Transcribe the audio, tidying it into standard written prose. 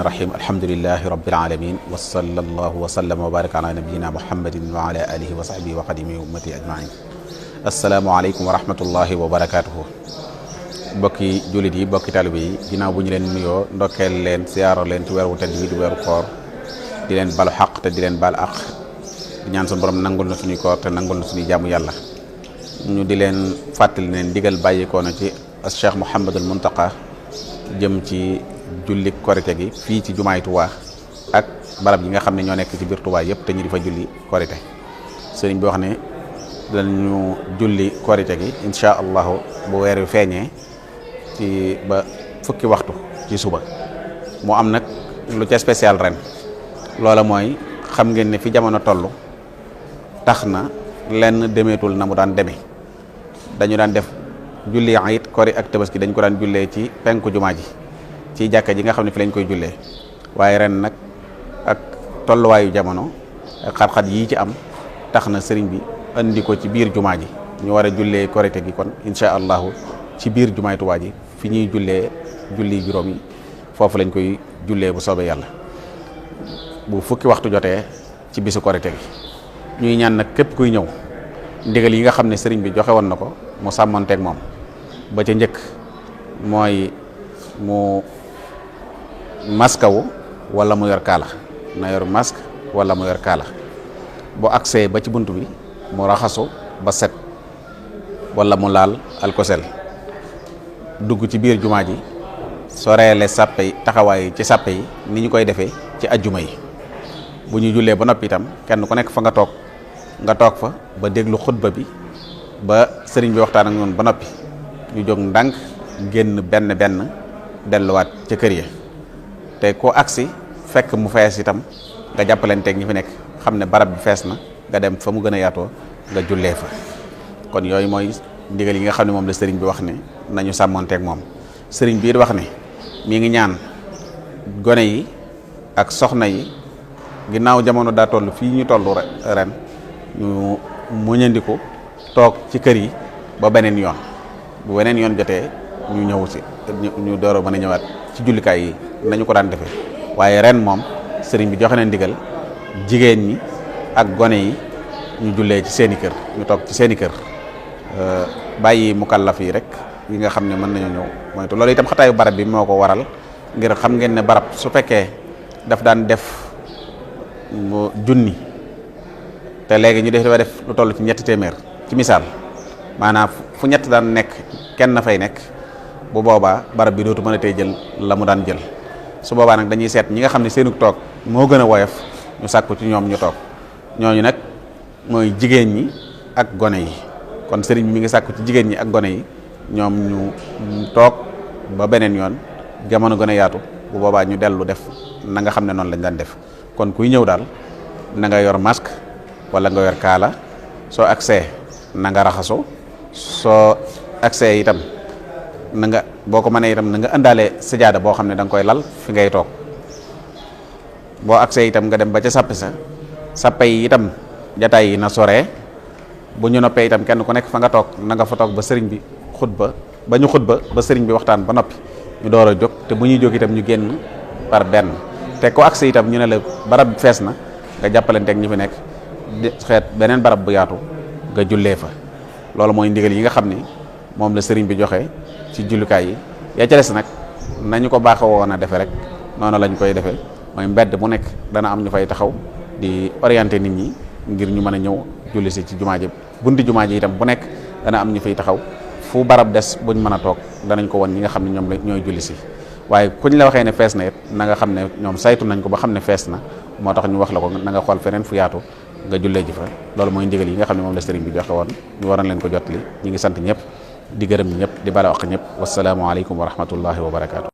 rahim alhamdulilahi rabbil alamin wa sallallahu wa sallama wa baraka ala nabiyina muhammadin wa ala alihi wa sahbihi wa qadimi ummati ajmain asalaamaaleykum wa rahmatullahi wa barakatuhu bokki jullit yi bokki talibe yi ginnaaw bu ñu leen nuyoo ndokkeel leen siyaaro leen ci weeru tedd wi di weeru koor di leen balu xaq te di leen bal aq di ñaan suñu borom nangul na suñuy koor te nangul na suñuy jaamu yàlla ñu di leen fàttali ne ndigal bàyyikoo na ci Cheikh Mouhamadul Muntaqa jëm ci julli korite gi fii ci jumaay Tuubaa ak barab yi nga xam ne ñoo nekk ci biir Tuubaa yëpp te ñu di fa julli korite sëriñ bi wax ne dañu julli korite gi incha allahu bu weer wi feeñee ci ba fukki waxtu ci suba mu am nag lu ca spécial ren loola mooy xam ngeen ne fi jamono toll tax na lenn demeetul na mu daan demee dañu daan def julli ayit kori ak tabaski dañ ko daan jullee ci penku jumaa ji ci jàkka ji nga xam ne fi lañ koy jullee waaye ren nag ak tolluwaayu jamono ak xat-xat yii ci am tax na sëriñ bi andi ko ci biir jumaa ji ñu war a jullee korite gi kon incha allahu ci biir jumaay Tuubaa ji fi ñuy jullee julli juróom yi foofu lañ koy jullee bu soobee yàlla bu fukki waxtu jotee ci bisu korite gi ñuy ñaan nag képp kuy ñëw ndigal yi nga xam ne sëriñ bi joxe woon na ko mu sàmmonteeg moom ba ca njëkk mooy mu maskawu wala mu yor kaala na yor masque wala mu yor kaala bu agsee ba ci bunt bi mu raxasu ba set wala mu laal alkosel dugg ci biir jumaa ji soreele sàppe yi taxawaay ci sàppe yi ni ñu koy defee ci ajjuma yi bu ñu jullee ba noppi itam kenn ku nekk fa nga toog fa ba déglu xutba bi ba sëriñ bi waxtaan ak ñoom ba noppi ñu jóg ndànk génn benn delluwaat ca kër ya te ko agsi fekk mu fees itam nga jàppalanteeg ñi fi nekk xam ne barab bi fees na nga dem fa mu gën a yaatoo nga jullee fa kon yooyu mooy ndigal yi nga xam ne moom la sëriñ bi wax ne nañu sàmmonteeg moom sëriñ bi it wax ne mi ngi ñaan gone yi ak soxna yi ginnaaw jamono daa toll fii ñu toll ren ñu muñandiku toog ci kër yi ba beneen yoon bu beneen yoon jotee ñu ñëw si ñu door a mën a ñëwaat ci jullikaay yi nañu ko daan defee waaye ren moom sëriñ bi joxe na ndigal jigéen ñi ak gone yi ñu jullee ci seeni kër ñu toog ci seeni kër bàyyi mukallaf yi rek yi nga xam ne mën nañoo ñëw moytu loolu itam xataayu barab bi moo ko waral ngir xam ngeen ne barab su fekkee daf daan def junni te léegi ñu dafa def lu toll ci ñetti téeméer ci misaal maanaam fu ñett daan nekk kenn na fay nekk bu boobaa barab bi dootu mën a tey jël la mu daan jël su boobaa nag dañuy seet ñi nga xam ne seenu toog moo gën a woyof ñu sàkku ci ñoom ñu toog ñooñu nag mooy jigéen ñi ak gone yi kon sëriñ bi mi ngi sàkku ci jigéen ñi ak gone yi ñoom ñu toog ba beneen yoon jamono gën a yaatu bu boobaa ñu dellu def na nga xam ne noonu lañ daan def kon kuy ñëw daal na nga yor masque wala nga yor kaala soo agsee na nga raxasu soo agsee itam na nga boo ko mënee itam na nga indaale sajaada boo xam ne da nga koy lal fi ngay toog boo agsee itam nga dem ba ca sappe yi itam jataay yi na soree bu ñu noppee itam kenn ku nekk fa nga toog na nga fa toog ba sëriñ bi xutba ba sëriñ bi waxtaan ba noppi ñu door a jóg te bu ñuy jóg itam ñu génn par benn te ko agsee itam ñu ne la barab bi fees na nga jàppalanteeg ñi fi nekk di xeet beneen barab bu yaatu nga jullee fa loolu mooy ndigal yi nga xam ni moom la sëriñ bi joxe ci jullukaay yi yaa ca des nag nañu ko baaxee woon a defee rek noonu lañ koy defee mooy mbedd mu nekk dana am ñu fay taxaw di orienter nit ñi ngir ñu mën a ñëw julli si ci jumaa ji bunti jumaa ji itam bu nekk dana am ñu fay taxaw fu barab des buñ mën a toog danañ ko won ñi nga xam ne ñoom la ñooy julli si waaye kuñ la waxee ne fees na it na nga xam ne ñoom saytu nañ ko ba xam ne fees na moo tax ñu wax la ko na nga xool feneen fu yaatu nga jullee ji fa loolu mooy ndigal yi nga xam ne moom la sëriñ bi joxe woon ñu waroon leen ko jottali ñi ngi sant ñëpp di gërëm ñëpp di bala wax ñëpp wasalaamualeykum wa rahmatullahi wa barakaatu.